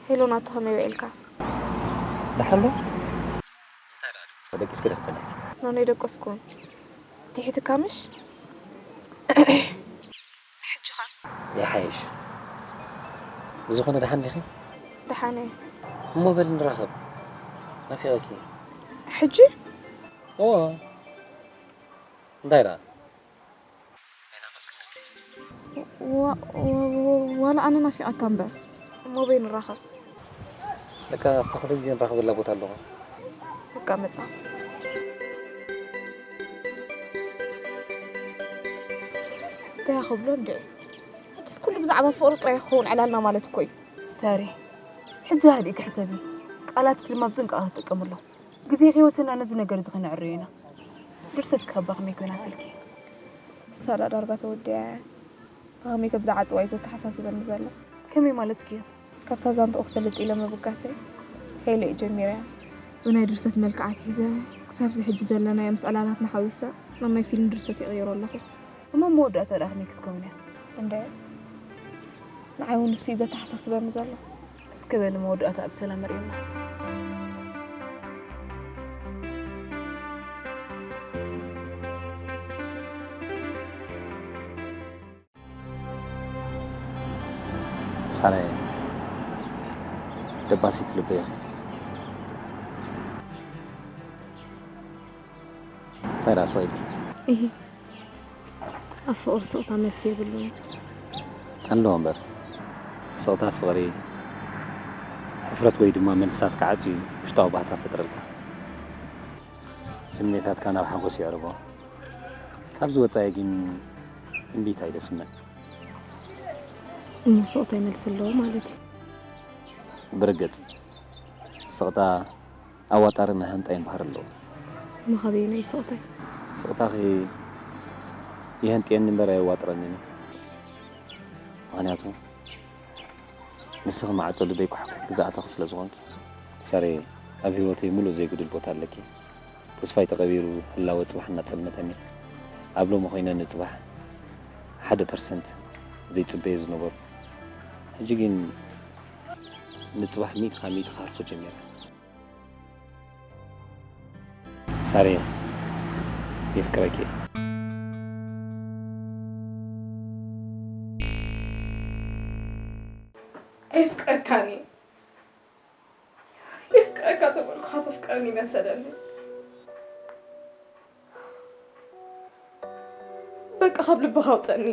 ሄሎ ናቱ ከመይ ውዒልካ? ደሓን ዶ? እንታይ ደኣ ድምፂ ደቂስኪ ዶ ክትፀንሒ? ኖኖ ኣይደቀስኩን። ትሒትካ ምሽ? ሕጂ ኸ? ይሓይሽ። ብዝኾነ ደሓን ዲኺ? ደሓን እየ። እሞ በል ንራኸብ። ናፊቐኪ። ሕጂ? እወ። እንታይ ደኣ? ዋ-፣ ዋ-፣ ዋ-፣ ዋላ ኣነ ናፊቐካ እምበር። እሞ በይ ንራኸብ። በቃ ኣብታ ኩሉ ግዜ ንራኸበላ ቦታ ኣለኹ። በቃ መጻ። እንታይ ክብሎ እንድዒ? ሕጅስ ኩሉ ብዛዕባ ፍቕሪ ጥራይ ክኸውን ዕላልና ማለት እኮ እዩ። ሳሪ፣ ሕጂ ሃዲእኪ ሕሰቢ። ቃላትኪ ድማ ብጥንቃቐ ተጠቀምሎም። ግዜ ከይወሰና ነዚ ነገር እዚ ከነዕርዮ ኢና። ድርሰት ካብ ከመይ ኮይናትልኪ? ሳላ ዳርጋ ተወዲኣ እያ። ብኸመይ ከም ዝዓጽዋ እዩ ዘተሓሳስበኒ ዘሎ። ከመይ ማለትኪ እዩ? ካብታ ዛንትኡ ክፈልጥ ኢለ ምብጋሰይ ሄለ እዩ ጀሚረያ። ብናይ ድርሰት መልክዓ ኣትሒዘ ክሳብ እዚ ሕጂ ዘለናዮም ስእላላትና ሓዊሰ ናብ ናይ ፊልም ድርሰት ይቕይሮ ኣለኹ። እሞ መወዳእታ ደኣ ከመይ ክትከውን እያ? እንደ ንዓይ እውን ንሱ እዩ ዘተሓሳስበኒ ዘሎ። እስከ በሊ መወዳእታ ብሰላም ኣርእዩና። ሳራየ፣ ደባሲት ልበይ ኢኺ። እንታይ ደኣ ስቕ ኢልኪ? እሂ፣ ኣብ ፍቕሪ ስቕታ መልሲ የብሉን። ኣለዎ እምበር፣ ስቕታ ፍቕሪ፣ ሕፍረት ወይ ድማ መልስታት ክዓጽዩ ውሽጣዊ ባህታ ፈጥረልካ። ስምዒታትካ ናብ ሓጎስ የዕርቦ። ካብዚ ወጻኢ ግን እምቢታ እዩ ደስ ዝብለኒ። እሞ ስቕታ መልሲ ኣለዎ ማለት እዩ? ብርግጽ፣ ስቕታ ኣዋጣርን ኣሃንጣይን ባህሪ ኣለዎ። እሞ ካበየናይ ስቕታይ? ስቕታኺ የህንጥየኒ እምበር ኣየዋጥረንን እዩ። ምኽንያቱ፣ ንስኺ ማዕጾ ልበይ ኳሕኲሕኪ ዝኣተኺ ስለ ዝኾንኪ። ሳሬ፣ ኣብ ህይወተይ ምሉእ ዘይጉድል ቦታ ኣለኪ። ተስፋይ ተቐቢሩ፣ ህላወ ጽባሕ እናጸልመተኒ፣ ኣብ ሎሚ ኮይነ ንጽባሕ ሓደ ፐርሰንት ዘይጽበዮ ዝነበርኩ፣ ሕጂ ግን ንጽባሕ ሚእቲ ካብ ሚእቲ ክሃርፎ ጀሚረ። ሳሬ፣ የፍቅረኪ እየ። ሃኒ፣ የፍቅረካ ተበልኩኻ ተፍቅረኒ መሰለኒ። በቃ ካብ ልብኻ ኣውፀኒ።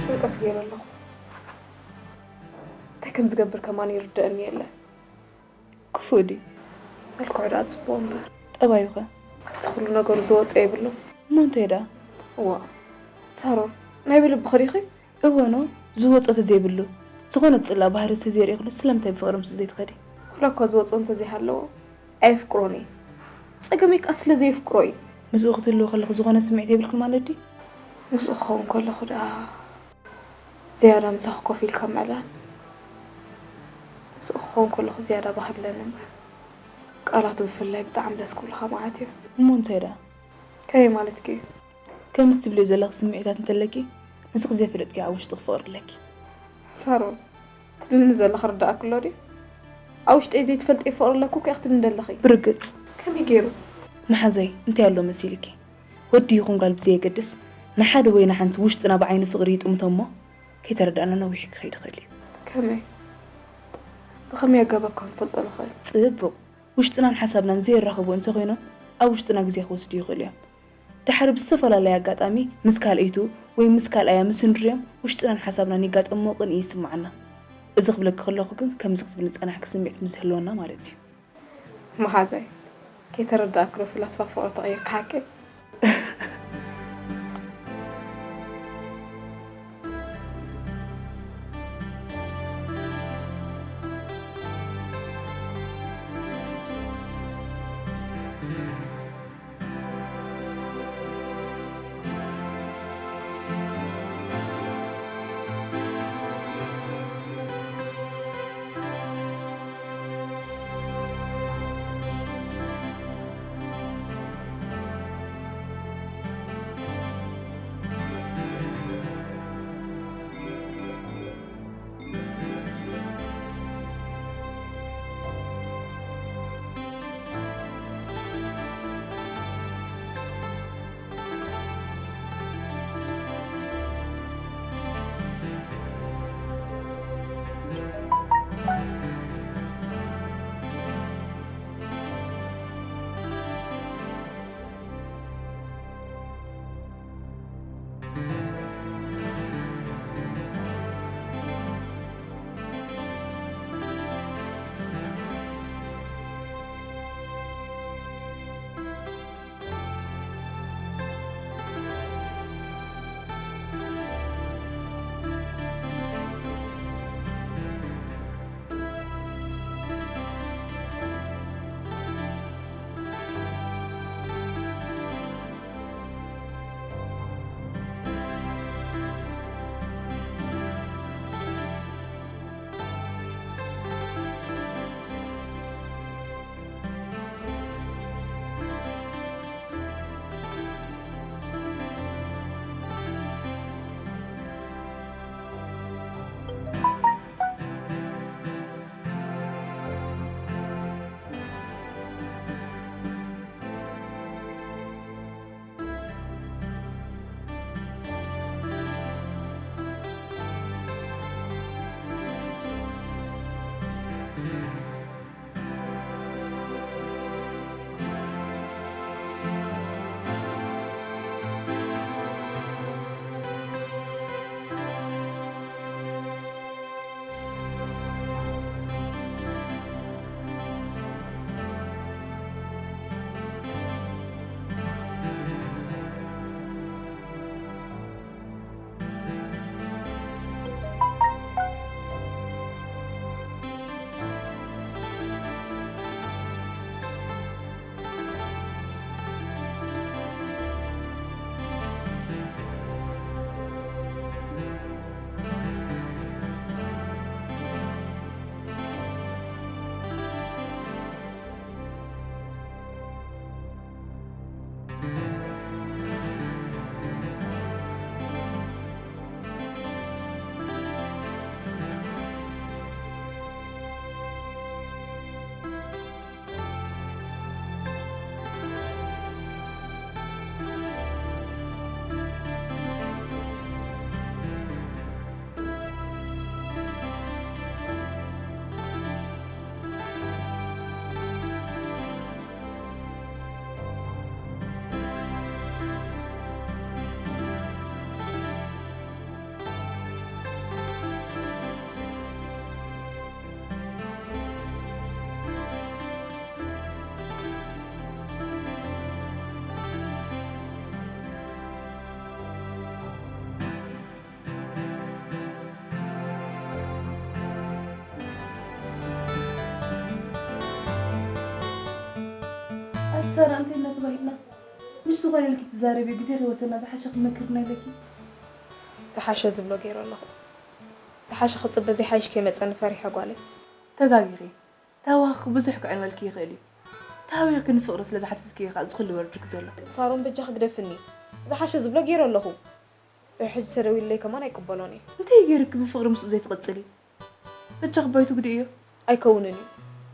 ጭንቀት ገይረ ኣለኹ። እንታይ ከም ዝገብር ከማን ይርደአኒ የለን። ክፉእ ድዩ? መልክዑ ደኣ ጽቡቕ እምበር። ጠባዩኸ? እቲ ኩሉ ነገሩ ዝወጸ የብሉን። እሞ እንታይ ደኣ? እዋ፣ ሳሮን፣ ናይ ብልብኺ ዲኺ? እወ ኖ፣ ዝወጾ ተዘይብሉ፣ ዝኾነ ጽላእ ባህሪ ተዘይርእኽሉ ስለምንታይ ብፍቕሪ ምስኡ ዘይትኸዲ? ዋላ እኳ ዝወጾ እንተዘይሃለዎ፣ ኣየፍቅሮን እየ። ጸገመይ ከኣ ስለ ዘየፍቅሮ እዩ። ምስኡ ክትህልዊ ከለኺ ዝኾነ ስምዒት የብልክን ማለት ድዩ? ምስኡ ክኸውን ከለኹ ደኣ ዝያዳ ምሳኺ ኮፍ ኢልካ ምዕላል፣ ምስኡ ክኸውን ከለኹ ዝያዳ ባህርለኒ እምበር። ቃላቱ ብፍላይ ብጣዕሚ ደስ ክብሉኻ መዓት እዮም። እሞ እንታይ ደኣ? ከመይ ማለትኪ እዩ? ከምዚ ትብልዮ ዘለኺ ስምዒታት እንተለኪ፣ ንስኺ ዘይፈለጥክዮ ኣብ ውሽጥኺ ፍቕሪ ኣለኪ። ሳሮን፣ ትብልኒ ዘለኺ ርዳእኪ ኣሎ ድዩ? ኣብ ውሽጠይ ዘይትፈልጥዮ ፍቕሪ ኣለኩ እኮ ኢኺ ትብልኒ ዘለኺ። ብርግጽ። ከመይ ገይሩ? መሓዛይ እንታይ ኣሎ መሲልኪ? ወዲ ይኹን ጓል ብዘየገድስ፣ ንሓደ ወይ ንሓንቲ ውሽጥና ብዓይኒ ፍቕሪ ይጥምቶ እሞ፣ ከይተረዳእና ነዊሕ ክኸይድ ይኽእል እዩ። ከመይ? ብኸመይ ኣገባብ ከም ንፈልጦ ንኽእል? ጽቡቕ። ውሽጥናን ሓሳብናን ዘየራኽቡ እንተኾይኖም፣ ኣብ ውሽጥና ግዜ ክወስዱ ይኽእሉ እዮም። ደሓር ብዝተፈላለየ ኣጋጣሚ ምስ ካልኣይቱ ወይ ምስ ካልኣያ ምስ እንርእዮም፣ ውሽጥናን ሓሳብናን ይጋጠሞ ቅንኢ ይስምዓና። እዚ ክብለኪ ከለኹ ግን፣ ከምዚ ክትብልኒ ዝጸናሕኪ ስምዒት ምስ ዝህልወና ማለት እዩ። መሓዛይ፣ ከይተረዳእኪ ዶ ፍላስፋ ፍቕሪ ተቐይርኪ ሓቀይ? ሳራ እንታይ እናተባሂልና? ምሽ ዝኾነ ኢልኪ ትዛረቢ፣ ግዜ ከይወሰድና ዝሓሸ ክመክርና ኢለኪ። ዝሓሸ ዝብሎ ገይረ ኣለኹ። ዝሓሸ ክጽበ ዘይሓይሽ ከይመጸኒ ፈሪሐ ጓለይ። ተጋጊኺ። ታዋኽኪ ብዙሕ ከዕንወልኪ ይኽእል እዩ። ታዊኽኪ ንፍቕሪ ስለ ዝሓተትኪ እዩ ኸዓ እዚ ኹሉ ወርድኪ ዘሎ። ሳሮን በጃኺ ግደፍኒ። ዝሓሸ ዝብሎ ገይረ ኣለኹ። ድሕሪ ሕጂ ተደዊሉለይ ከማን ኣይቅበሎን እየ። እንታይ ገይርኪ ብፍቕሪ ምስኡ ዘይትቕጽሊ? በጃኺ ባይቱ ግድእዮ። ኣይከውንን እዩ።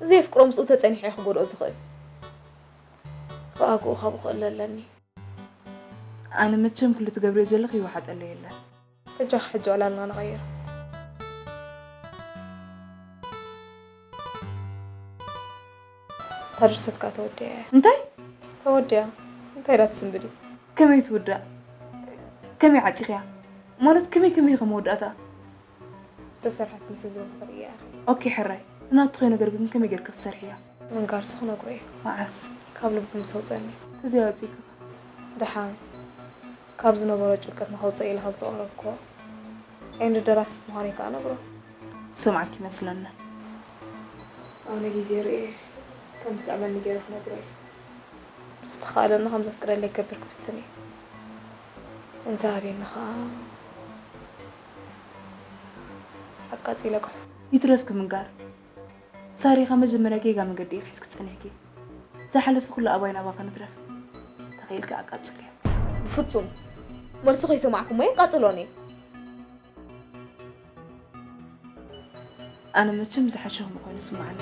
ዘየፍቅሮ ምስኡ ተጸኒሐ እየ ክጎድኦ ዝኽእል። ብኣግኡ ካብኡ ክእለ ኣለኒ። ኣነ መቸም ኩሉ ትገብርዮ ዘለኺ ይወሓጠለይ የለን። በጃኺ ሕጂ ዕላልና ንቐይር። እታ ድርሰት ከኣ ተወዲኣ እያ። እንታይ? ተወዲኣ? እንታይ ኢላ ትስንብድ? ከመይ ትውዳእ? ከመይ ዓጺኽያ? ማለት ከመይ ከመይ ኢኻ መወዳእታ? ዝተሰርሐት ምስ ህዝቢ ክትርእያ ኢኺ። ኦኬ ሕራይ። ናቱ ከይነገርክን ከመይ ጌርካ ትሰርሕያ? ምንጋርሲ ክነግሮ እየ። መዓስ? ካብ ልቡ ምስ ኣውጸኒ። እዚ ኣውጺእካ። ደሓን። ካብ ዝነበሮ ጭንቀት ንኸውጽእ ኢለ ካብ ዘቕረብክዎ። ኤንድ ደራሲት ምዃነይ ከኣ ነግሮ። ሰምዓኪ ይመስለኒ። ኣነ ግዜ ርእየ ከም ዝጥዕመኒ ገይረ ክነግሮ እየ። ዝተኻእለኒ ከም ዘፍቅደለይ ክገብር ክፍትን እየ። እንተሃብየኒ ኸኣ ኣቃጺለ ኣቑሑ። ይትረፍኪ ምንጋር። ሳሪኻ መጀመርያ ጌጋ መገዲ ኢኺ ሒዝኪ ጸኒሕኪ። ዝሓለፈ ኩሉ ኣባይ ናባኺ ንትረፍ። ተኽኢልኪ ኣቃጽልዮ። ብፍጹም። መልሱ ከይሰማዕኩሞ የቃጽሎን እየ። ኣነ መቸም ዝሓሸኹም ኮይኑ ስምዓኒ።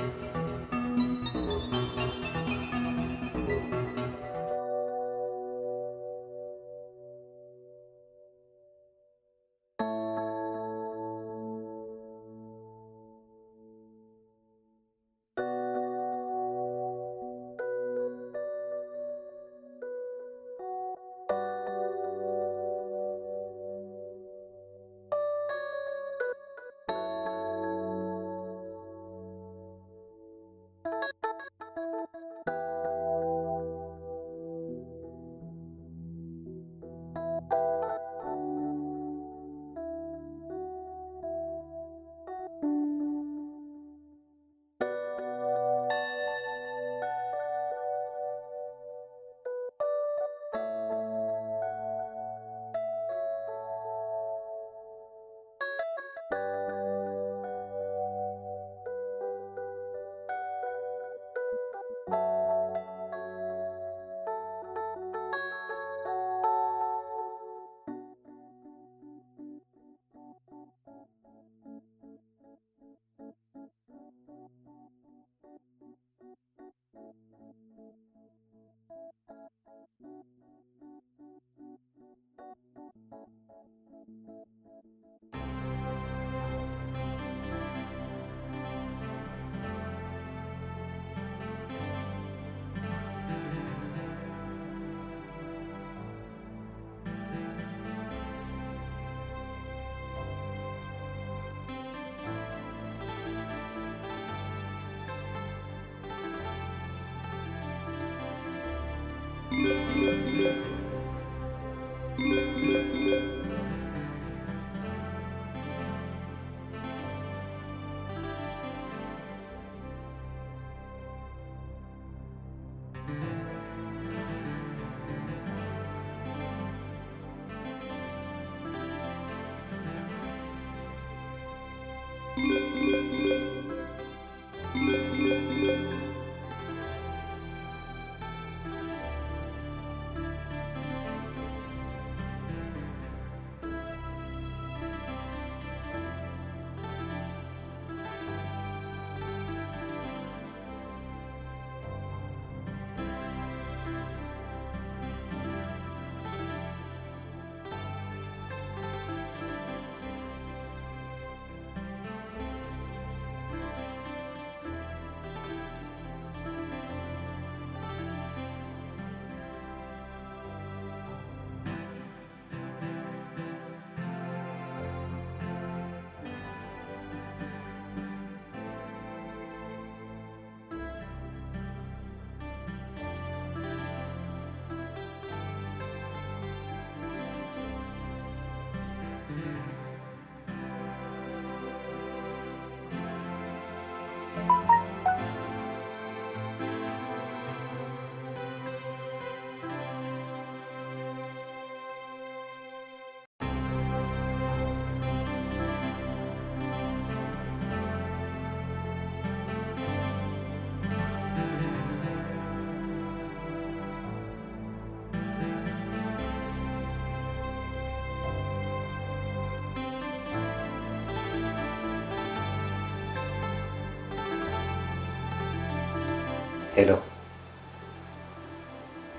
ሄሎ፣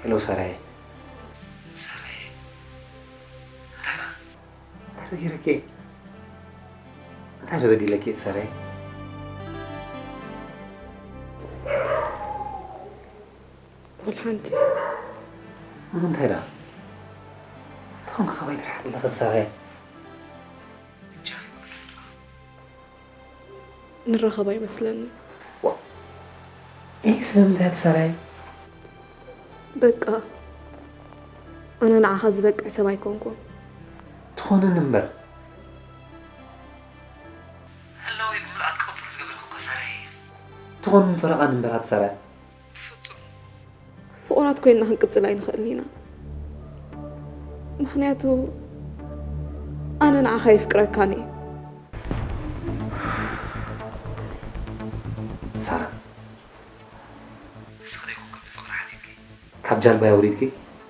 ሄሎ፣ ሳራዬ፣ ሳራዬ፣ እንታይ ደኣ? እንታይ ደኣ ገይረኪ? እንታይ ደኣ በዲለኪ እቲ ሳራዬ? ወላ ሓንቲ። ንምንታይ ደኣ? እንታይ ኾንኪ ካባይ ትርሕቂ ኣለኺ እቲ ሳራዬ? ንራኸብ ኣይመስለንን። ዋ፣ ይህ ስለምንታይ እቲ ሳራዬ? በቃ፣ ኣነ ንዓኻ ዝበቅዕ ሰብ ኣይኮንኩን። ትኾንን እምበር። ህላወይ ብምልኣት ክቕጽል ዝገበርኩ እኮ ሳራዬ እየ። ትኾንን ፈረቓን እምበር ኣቲ ሳራዬ። ብፍጹም። ፍቑራት ኮይንና ክንቅጽል ኣይንኽእልን ኢና። ምኽንያቱ ኣነ ንዓኻ የፍቅረካን እየ። ሳራ፣ ንስኺ ዶ ኣይኮንክን ንፍቕሪ ሓቲትኪ? ካብ ጃልባይ ኣውሪድኪ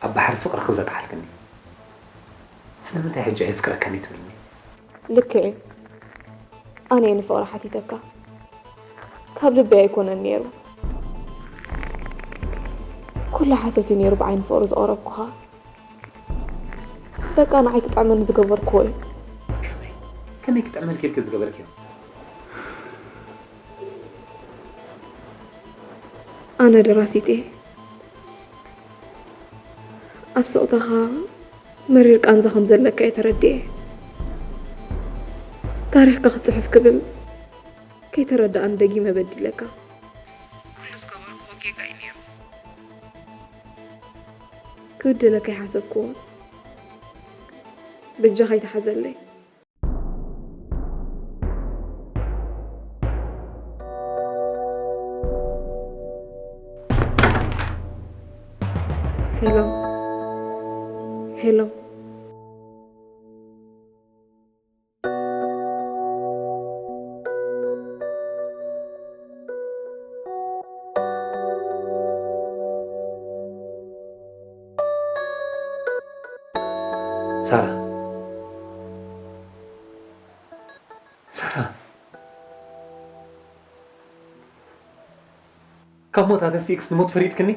ኣብ ባሕሪ ፍቕሪ ክዘቅሓልክኒ። ስለምንታይ ሕጂ ኣየፍቅረካን እየ ትብልኒ? ልክዕ እዩ። ኣነ እየ ንፍቕሪ ሓቲተካ። ካብ ልበይ ኣይኮነን ነይሩ። ኩሉ ሓሶት እዩ ነይሩ ብዓይኒ ፍቕሪ ዝቐረብኩኻ። በቃ ንዓይ ክጥዕመኒ ዝገበርክዎ እዩ። ከመይ? ከመይ ክጥዕመልኪ ኢልኪ ዝገበርክዮ? ኣነ ደራሲት እየ። ኣብ ስቕታኻ መሪር ቃንዛ ከም ዘለካ እየ ተረዲኤ። ታሪኽካ ክጽሕፍ ክብል ከይተረዳእኒ ደጊመ በዲለካ። ኩሉ ዝገበርክዎ ጌጋ እዩ ነይሩ። ክብድለካ ኣይሓሰብክዎን። በጃኻ ኣይትሓዘለይ። ሄሎ፣ ሄሎ። ሳራ፣ ሳራ፣ ካብ ሞት ኣተሲእክስ ንሞት ፈሪድክኒ?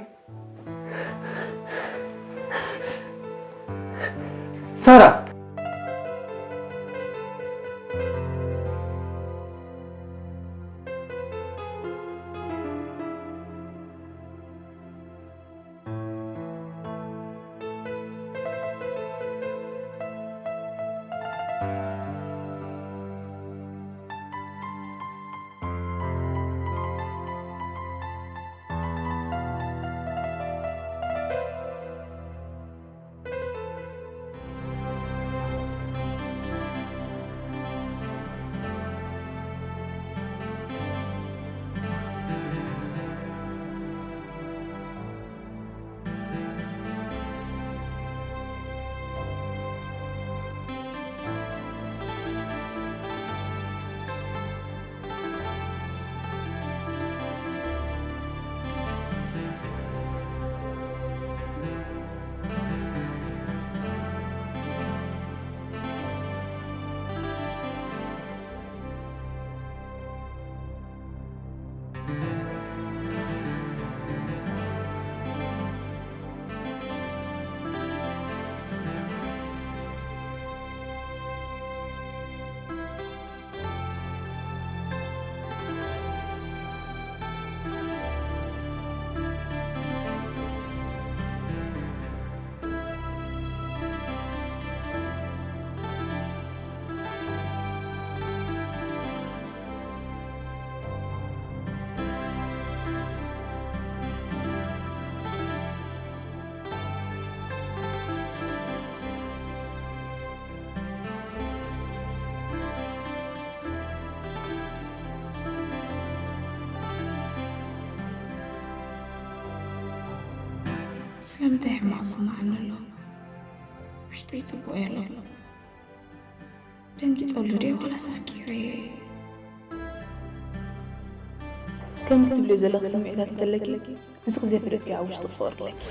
ስ-፣ ሳራ! ስለምንታይ ሕማቕ ዝስምዓኒ ኣሎ? ውሽጠይ ጽቡቕ የለን። ደንጊጸሉ ድየ ዋላስ ኣፍቂረዮ? ከምዚ ትብልዮ ዘለኺ ስምዒታት እንተለኪ፣ ንስኺ ዘይፈለጥክዮ ኣብ ውሽጥኺ ፍቕሪ ኣለኪ።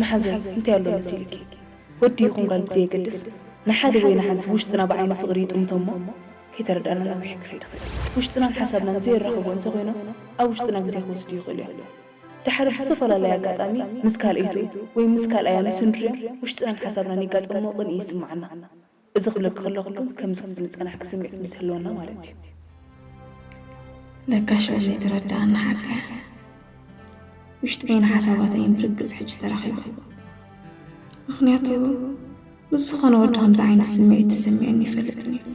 መሓዘን እንታይ ኣሎ መሲልኪ? ወዲ ይኹን ጓል ብዘየገድስ፣ ንሓደ ወይ ንሓንቲ ውሽጥና ብዓይኒ ፍቕሪ ይጥምቶ እሞ፣ ከይተረዳእና ነዊሕ ክኸይድ ይኽእል። ውሽጥናን ሓሳብናን ዘየራኽቡ እንተኾይኖም፣ ኣብ ውሽጥና ግዜ ክወስዱ ይኽእሉ እዮም። ድሓር ብዝተፈላለየ ኣጋጣሚ ምስ ካልኣይቱ ወይ ምስ ካልኣያ ምስ እንሪኦ ውሽጥናን ሓሳብናን የጋጥሞ ቅንኢ ይስምዓና። እዚ ክብለኪ ከለኹ ግን ከምዚ ክትብሊ ዝጸናሕኪ ስምዒት ምስ ህልወና ማለት እዩ። ለካ ሽዑ ዘይተረድኣኒ ሓቂ እያ። ውሽጠይን ሓሳባተይን ብርግጽ ሕጂ ተራኺቡ። ምኽንያቱ ምስ ዝኾነ ወዲ ከምዚ ዓይነት ስምዒት ተሰሚዑኒ ይፈልጥን እዩ።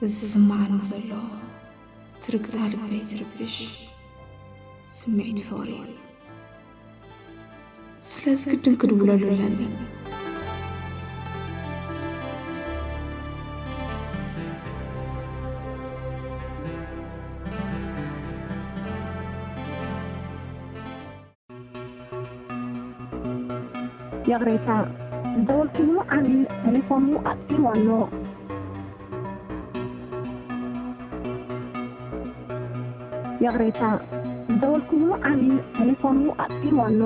እዚ ዝስምዓኒ ዘሎ ትርግታ ልበይ ዝርብሽ ስምዒት ፍቕሪ እዩ። ስለዚ ግድን ክድውለሉ ኣለኒ። ይቕሬታ፣ ዝደወልክሉ ዓሚል ተሌፎኑ ኣጥፊእዎ ኣሎ። ይቕሬታ፣ ዝደወልክሉ ዓሚል ተሌፎኑ ኣጥፊእዎ ኣሎ።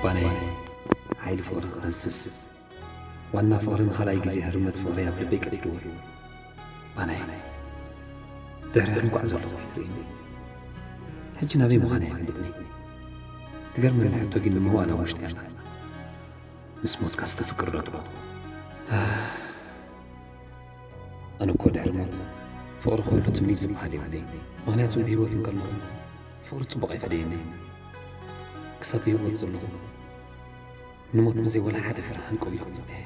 ባናይ ሓይሊ ፍቕሪ ክኸስስ ዋና ፍቕሪ ንኻልኣይ ግዜ ህርመት ፍቕሪ ኣብ ልበይ ቀቲልዎ እዩ። ባናይ ድሕሪ ሕንኳዕ ዘለኹ ኣይትርእይኒ። ሕጂ ናበይ ምዃን ኣይፈልጥኒ። ትገርመኒ ሕቶ ግን ንምውኣል ኣብ ውሽጢ ኣላ። ምስ ሞትካ ዝተፍቅር ረትቦ ኣነ እኮ ድሕሪ ሞት ፍቕሪ ክህሉ ትምኒት ዝበሃል የብለይ። ምኽንያቱ ብህይወት እንከለኹ ፍቕሪ ጽቡቕ ኣይፈደየኒ። ክሳብ ብህይወት ዘለኹ ንሞት ብዘይ ወላ ሓደ ፍርሃን ቀው ኢለ ክጽበየ።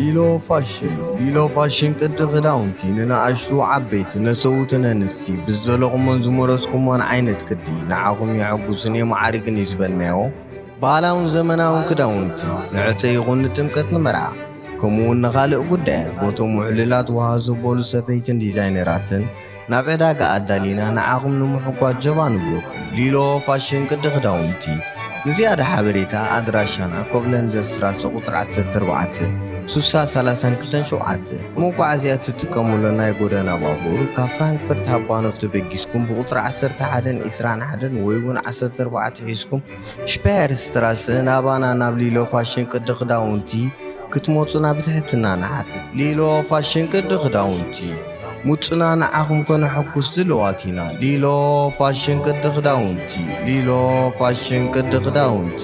ሊሎ ፋሽን። ሊሎ ፋሽን ቅዲ ክዳውንቲ ንንኣሽቱ ዓበይቲ፣ ነሰውትን ኣንስቲ፣ ብዝደለኹሞን ዝመረጽኩሞን ዓይነት ቅዲ ንዓኹም የሐጉስን የማዕርግን እዩ ዝበልናዮ ባህላውን ዘመናውን ክዳውንቲ ንዕጸ ይኹን ንጥምቀት ንመርዓ፣ ከምኡ እውን ንኻልእ ጉዳያት ቦቶም ውዕሉላት ውሃ ዘበሉ ሰፈይትን ዲዛይነራትን ናብ ዕዳጋ ኣዳሊና ንዓኹም ንምሕጓዝ ጀባ ንብለኩም። ሊሎ ፋሽን ቅዲ ክዳውንቲ። ንዝያዳ ሓበሬታ ኣድራሻና ኮብለንዘር ስትራሰ ቁጽሪ ዓሰርተ ኣርባዕተ፣ ሱሳ ሰላሳን ክልተን ሸውዓተ። መጓዓዝያ እትጥቀሙሉ ናይ ጎደና ባቡር ካብ ፍራንክፈርት ሃባኖፍ ተበጊስኩም ብቁጽሪ ዓሰርተ ሓደን ዕስራን ሓደን ወይ እውን ዓሰርተ ኣርባዕተ ሒዝኩም ሽፓየር ስትራሰ ናባና ናብ ሊሎ ፋሽን ቅዲ ክዳውንቲ ክትመጹና ብትሕትና ንሓትት። ሊሎ ፋሽን ቅዲ ክዳውንቲ። ሙጹና ንዓኹም ከነሐጉስ ድልዋት ኢና። ሊሎ ፋሽን ቅዲ ክዳውንቲ። ሊሎ ፋሽን ቅዲ ክዳውንቲ።